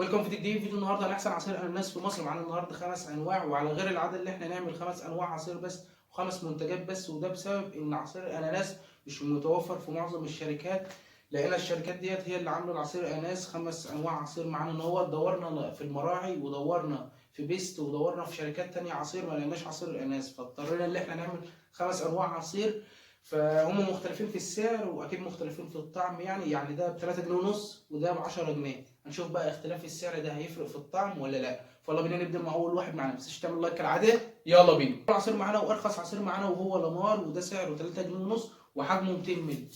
welcome في جديد. فيديو النهارده عن احسن عصير اناناس في مصر. معانا النهارده 5 انواع، وعلى غير العادة اللي احنا نعمل 5 انواع عصير بس وخمس منتجات بس، وده بسبب ان عصير الاناناس مش متوفر في معظم الشركات. لقينا الشركات ديت هي اللي عامله العصير الاناناس 5 انواع عصير معانا النهارده. دورنا في المراعي ودورنا في بيست ودورنا في شركات تانية عصير، ما لقيناش عصير الاناناس، فاضطرينا ان احنا نعمل 5 انواع عصير. فهم مختلفين في السعر واكيد مختلفين في الطعم، يعني ده ب 3 جنيه ونص وده ب 10 جنيه. هنشوف بقى اختلاف السعر ده هيفرق في الطعم ولا لا. فيلا بينا نبدا مع اول واحد معانا. ما تنساش تعمل like كالعادة، يلا بينا. اول عصير معانا وارخص عصير معانا وهو لامار، وده سعره 3 جنيه ونص وحجمه 200 مللي.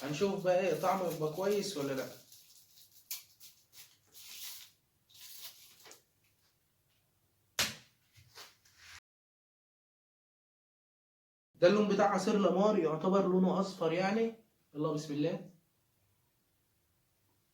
هنشوف بقى ايه طعمه يبقى كويس ولا لا. ده اللون بتاع عصير لامار، يعتبر لونه اصفر يعني. يلا بسم الله.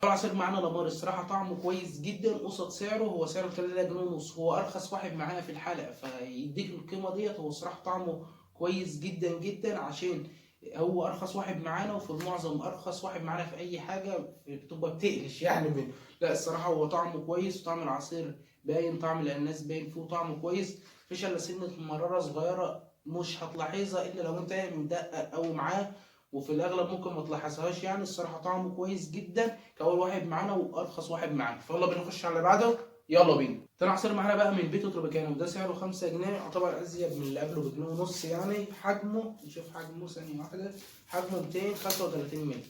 العصير معانا لامار، الصراحة طعمه كويس جدا قصاد سعره. هو سعره 3 جنيه ونص، هو ارخص واحد معانا في الحلقة، فيديك القيمة ديت. هو الصراحة طعمه كويس جدا جدا عشان هو ارخص واحد معانا، وفي المعظم ارخص واحد معانا في اي حاجة بتبقى بتقلش يعني منه. لا الصراحة هو طعمه كويس، وطعم العصير باين، طعم الاناناس باين فيه، طعمه كويس. مفيش الا سنة مرارة صغيرة مش هتلاحظها الا لو انت مدقق قوي معاه، وفي الاغلب ممكن ما تلاحظهاش يعني. الصراحة طعمه كويس جدا كاول واحد معانا وارخص واحد معانا. فيلا بينا نخش على اللي بعده، يلا بينا. تاني عصير معانا بقى من بيتو تروبيكانا، وده سعره 5 جنيه، يعتبر ازيد من اللي قبله بجنيه ونص يعني. حجمه نشوف حجمه ثانية واحدة، حجمه 235 مللي،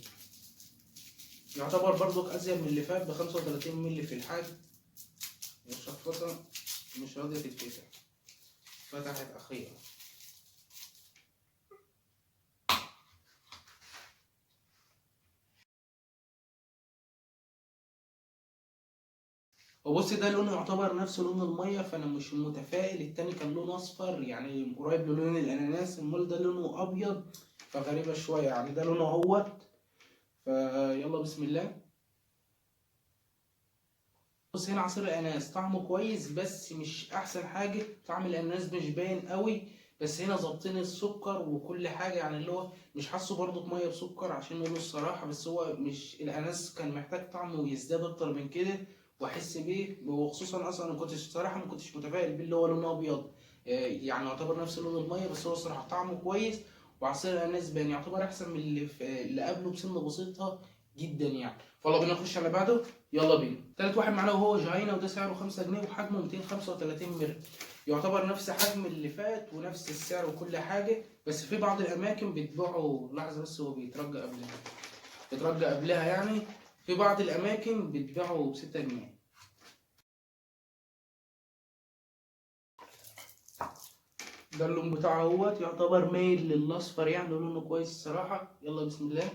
يعتبر برضك ازيد من اللي فات ب 35 مللي في الحجم. والشفاطه مش راضية تتفتح، فتحت اخيرا. وبص ده لونه يعتبر نفس لون المية، فانا مش متفائل. التاني كان لونه اصفر يعني قريب للون الاناناس، امال ده لونه ابيض فغريبه شوية يعني. ده لونه اهوت. فيلا بسم الله. بص هنا عصير الاناناس طعمه كويس بس مش احسن حاجة، طعم الاناناس مش باين قوي، بس هنا ظابطين السكر وكل حاجة يعني، اللي هو مش حاسه برضه بميه بسكر عشان نقول الصراحة، بس هو مش الاناناس كان محتاج طعمه يزداد اكتر من كده واحس بيه. وخصوصا اصلا ما كنتش الصراحة ما كنتش متفائل بيه اللي هو لونه ابيض، يعني يعتبر نفس لون المية، بس هو الصراحة طعمه كويس. وعصير الاناناس باين يعتبر احسن من اللي قبله بسنة بسيطة جدا يعني. فيلا بينا نخش على بعده، يلا بينا. تالت واحد معانا وهو جهينة، وده سعره 5 جنيه وحجمه 235 مللي، يعتبر نفس حجم اللي فات ونفس السعر وكل حاجة، بس في بعض الاماكن بتبيعه. لحظة بس، هو بيترجى قبلها، بيترجى قبلها يعني. في بعض الاماكن بتبيعه ب6 جنيه. ده اللون بتاعه اهوت، يعتبر مايل للاصفر يعني، لونه كويس الصراحة. يلا بسم الله.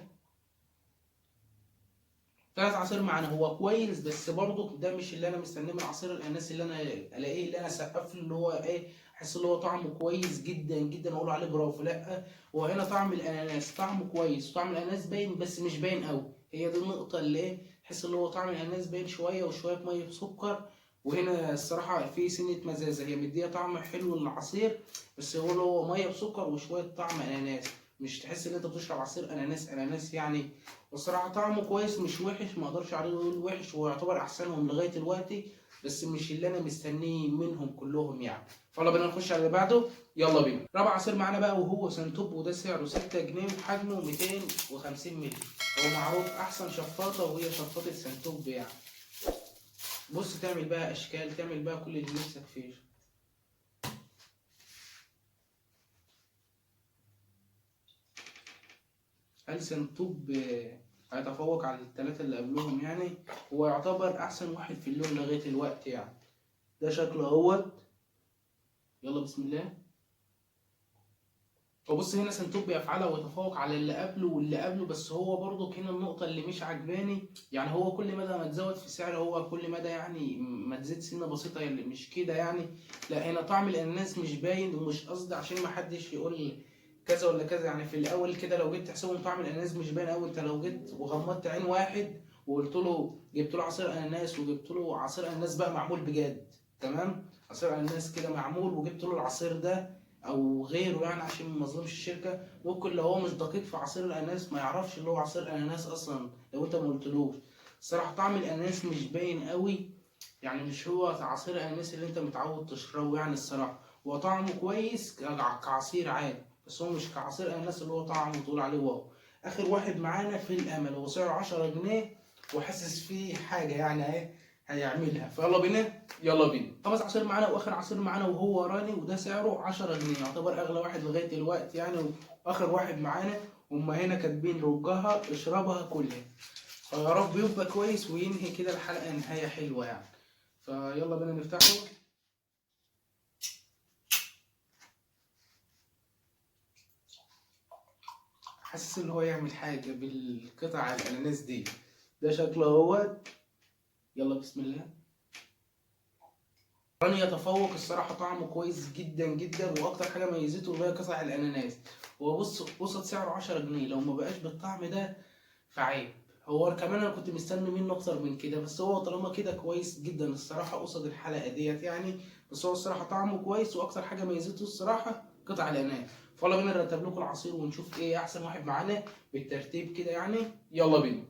تلات عصير معانا هو كويس، بس برضه ده مش اللي انا مستنيه من عصير الاناناس اللي انا الاقيه اللي انا اسقف له، اللي هو ايه، احس اللي هو طعمه كويس جدا جدا اقول عليه برافو. لا هو هنا طعم الاناناس طعمه كويس، وطعم الاناناس باين بس مش باين قوي. هي دي النقطة اللي ايه، احس اللي هو طعم الاناناس باين شوية وشوية مية بسكر. وهنا الصراحة في سنة مزازه، هي مديه طعم حلو للعصير، بس هو اللي هو مية بسكر وشوية طعم اناناس، مش تحس ان انت بتشرب عصير اناناس اناناس يعني. والصراحة طعمه كويس مش وحش، ما اقدرش عليه اقول وحش، هو يعتبر احسنهم لغاية دلوقتي، بس مش اللي انا مستنيه منهم كلهم يعني. فيلا بينا نخش على اللي بعده، يلا بينا. رابع عصير معانا بقى وهو سنتوب، وده سعره 6 جنيه وحجمه 250 مللي. هو معروف احسن شفاطه وهي شفاطه سنتوب يعني. بص تعمل بقى اشكال، تعمل بقى كل اللي نفسك فيه. هل سنتوب هيتفوق على الثلاثة اللي قبلهم يعني؟ هو يعتبر احسن واحد في اللون لغاية الوقت يعني. ده شكله اهوت، يلا بسم الله. وبص هنا سنتوب بيفعلها ويتفوق على اللي قبله واللي قبله، بس هو برضو هنا النقطة اللي مش عجباني يعني، هو كل مدى ما تزود في سعره هو كل مدى يعني ما تزيد سنة بسيطة يعني، مش كده يعني. لا هنا طعم الأناناس مش باين، ومش قصدي عشان ما حدش يقول كذا ولا كذا يعني. في الأول كده لو جيت تحسبهم طعم الأناناس مش باين أوي. أنت لو جيت وغمضت عين واحد وقلت له جبت له عصير أناناس وجبت له عصير أناناس بقى معمول بجد، تمام، عصير أناناس كده معمول، وجبت له العصير ده او غيره يعني عشان ما اظلمش الشركة، ممكن لو هو مش دقيق في عصير الاناناس ما يعرفش اللي هو عصير اناناس اصلا لو انت ما قلتلوش. الصراحة طعم الاناناس مش باين قوي، يعني مش هو عصير اناناس اللي انت متعود تشربه يعني الصراحة. هو طعمه كويس كعصير عادي، بس هو مش كعصير اناناس اللي هو طعمه تقول عليه wow. اخر واحد معانا في الامل، هو سعره 10 جنيه وحاسس فيه حاجة يعني ايه هيعملها، فيلا بينا. يلا بينا. خمس عصير معانا واخر عصير معانا وهو راني، وده سعره 10 جنيه، يعتبر اغلى واحد لغاية دلوقتي يعني، واخر واحد معانا. هما هنا كاتبين رجها اشربها كلها، فيا رب يبقى كويس وينهي كده الحلقة نهاية حلوة يعني. فيلا بينا نفتحه. حاسس ان هو يعمل حاجة بالقطع الاناناس دي، ده شكله اهوت. يلا بسم الله. راني يتفوق الصراحة، طعمه كويس جدا جدا، واكتر حاجة ميزته اللي هي قطع الاناناس. هو بص قصاد سعره 10 جنيه، لو ما بقاش بالطعم ده فعيب. هو كمان انا كنت مستني منه اكتر من كده، بس هو طالما كده كويس جدا الصراحة قصاد الحلقة ديت يعني. بس هو الصراحة طعمه كويس، واكتر حاجة ميزته الصراحة قطع الاناناس. فيلا بينا نرتب لكم العصير ونشوف ايه احسن واحد معانا بالترتيب كده يعني. يلا بينا.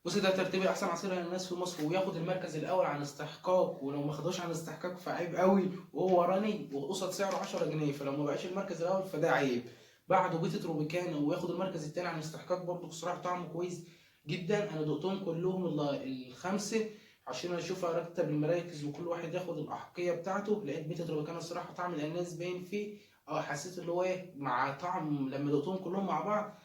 بص ده ترتيب احسن عصير اناناس في مصر، وياخد المركز الاول عن استحقاق، ولو ما خدوش عن استحقاق فعيب قوي. وهو راني وقصاد سعره 10 جنيه، فلو ما بقاش المركز الاول فده عيب. بعده بيت تروبيكانا وياخد المركز الثاني عن استحقاق برضه، بصراحة طعمه كويس جدا. انا دقتهم كلهم الخمسة عشان اشوف ارتب المراكز وكل واحد ياخد الاحقيه بتاعته. لقيت بيت تروبيكانا الصراحة طعم الاناناس باين فيه، حسيت اللي هو ايه مع طعم لما دقتهم كلهم مع بعض،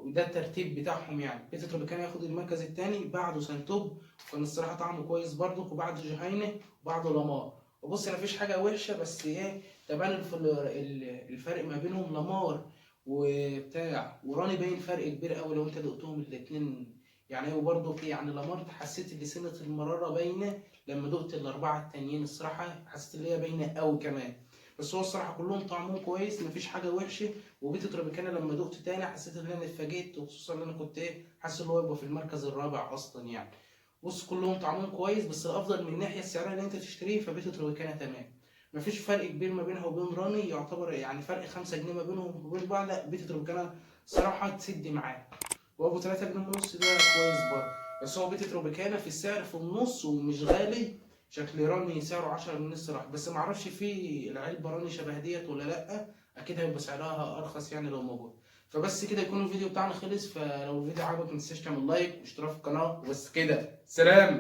ده الترتيب بتاعهم يعني. بيت تروبيكانا ياخد المركز الثاني، بعده سانتوب كان الصراحة طعمه كويس برضه، وبعده جهينة، وبعده لامار. وبص مفيش حاجة وحشة، بس ايه تبان الفرق ما بينهم لامار وبتاع وراني باين فرق كبير قوي لو انت دقتهم الاثنين يعني. وبرضه يعني لامار حسيت ان سنة المرارة باينة لما دقت الاربعة التانيين الصراحة، حسيت ان هي باينة قوي كمان. بس هو الصراحة كلهم طعمهم كويس، مفيش حاجة وحشة. وبيت تروبيكانا لما دقت تاني حسيت ان انا اتفاجئت، وخصوصا ان انا كنت ايه حاسس ان هو يبقى في المركز الرابع اصلا يعني. بص كلهم طعمهم كويس، بس الافضل من الناحية السعرية اللي انت تشتريه فبيت تروبيكانا تمام. مفيش فرق كبير ما بينها وبين راني، يعتبر يعني فرق 5 جنيه ما بينهم وبين بعض. لا بيت تروبيكانا صراحة تسد معاه، وابو 3 جنيه ونص ده كويس برضه. بس هو بيت تروبيكانا في السعر في النص ومش غالي. شكل راني سعره 10 جنيه الصراحة، بس معرفش في العلبة راني شبه ديت ولا لا، اكيد هيبقى سعرها ارخص يعني لو موجود. فبس كده يكون الفيديو بتاعنا خلص. فلو الفيديو عجبك ما تنساش تعمل like واشتراك في القناة، وبس كده، سلام.